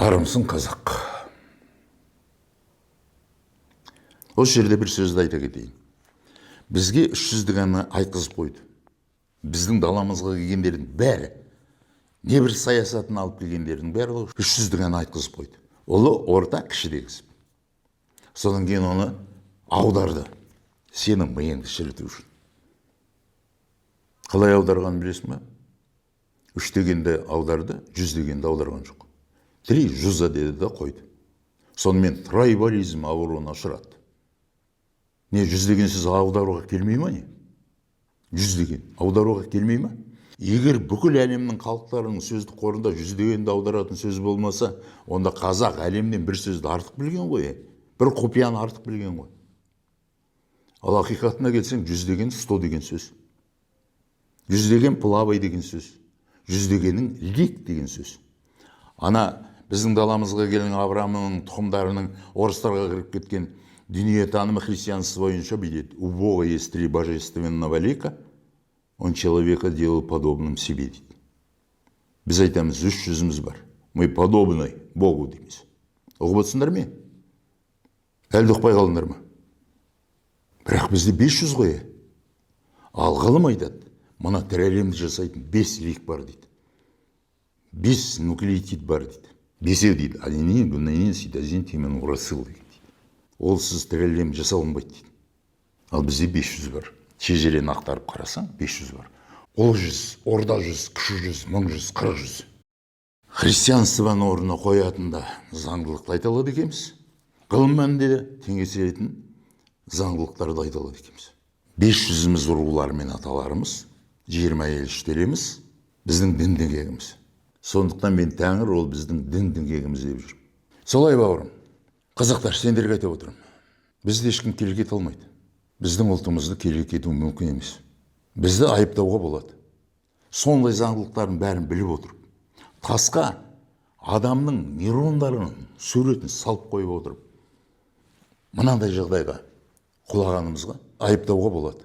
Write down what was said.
Армысың, қазақ! Осы жерде бір сөзді айта кетейін. Бізге үш жүздік әні айтқызып қойды. Біздің даламызға келгендердің бәрі, небір саясатын алып келгендердің барлығы үш жүздік әні айтқызып қойды. Ұлы, орта, кіші дегізіп. Содан кейін оны аударды. Сенің миыңды шіріту үшін. Қалай аударғанын білесің ба? Үш дегенді аударды, жүз дегенді аударған жоқ. Три жүза деді да қойды. Сонымен трайбализм ауруына ұшырады. Не, жүз деген сөз аударуға келмей ма, не? Жүз деген аударуға келмей ма? Егер бүкіл әлемнің халықтарының сөздік қорында жүз дегенді аударатын сөз болмаса, онда қазақ әлемнен бір сөзді артық білген ғой, бір құпияны артық білген ғой. Ал ақиқатына келсең, жүз деген 100 деген сөз. Жүз деген плавай деген сөз. Жүз дегенің лик деген сөз. Ана біздің даламызға келген Авраамның тұқымдарының орыстарға кіріп кеткен дүниетанымы, христианство бойынша бүйтеді: у Бога есть три божественного лика, он человека делал подобным себе, дейді. Біз айтамыз, үш жүзіміз бар, мы подобны Богу дейміз. Ұғып отырсыңдар ме, әлде ұқпай қалдыңдар ма? Бірақ бізде 500 ғой. Ал ғылым айтады, мына тірі әлемді жасайтын бес лик бар дейді, бес нуклеотид бар дейді, бесеу дейді: аденин, гуанин, цитозин, тимин, урацил деген дейді. Олсыз тірі әлем жасалынбайды дейді. Ал бізде 500 бар. Шежірені ақтарып қарасаң, 500 бар: ұлы жүз, орда жүз, кіші жүз, мың жүз, қырық жүз. Христианствоны орнына қоятын да заңдылықты айта алады екенбіз, ғылым мәнінде де теңесетін заңдылықтарды айта алады екенбіз. Бес жүзіміз, рулар мен аталарымыз, 20 елші төлеміз, біздің дін діңгегіміз. Сондықтан мен тәңір ол біздің дін діңгегіміз деп жүрмін. Солай, бауырым. Қазақтар, сендерге айтып отырмын, бізді ешкім келеке ете алмайды. Біздің ұлтымызды келеке ету мүмкін емес. Бізді айыптауға болады. Сондай заңдылықтардың бәрін біліп отырып, тасқа адамның нейрондарының суретін салып қойып отырып, мынандай жағдайға құлағанымызға айыптауға болады.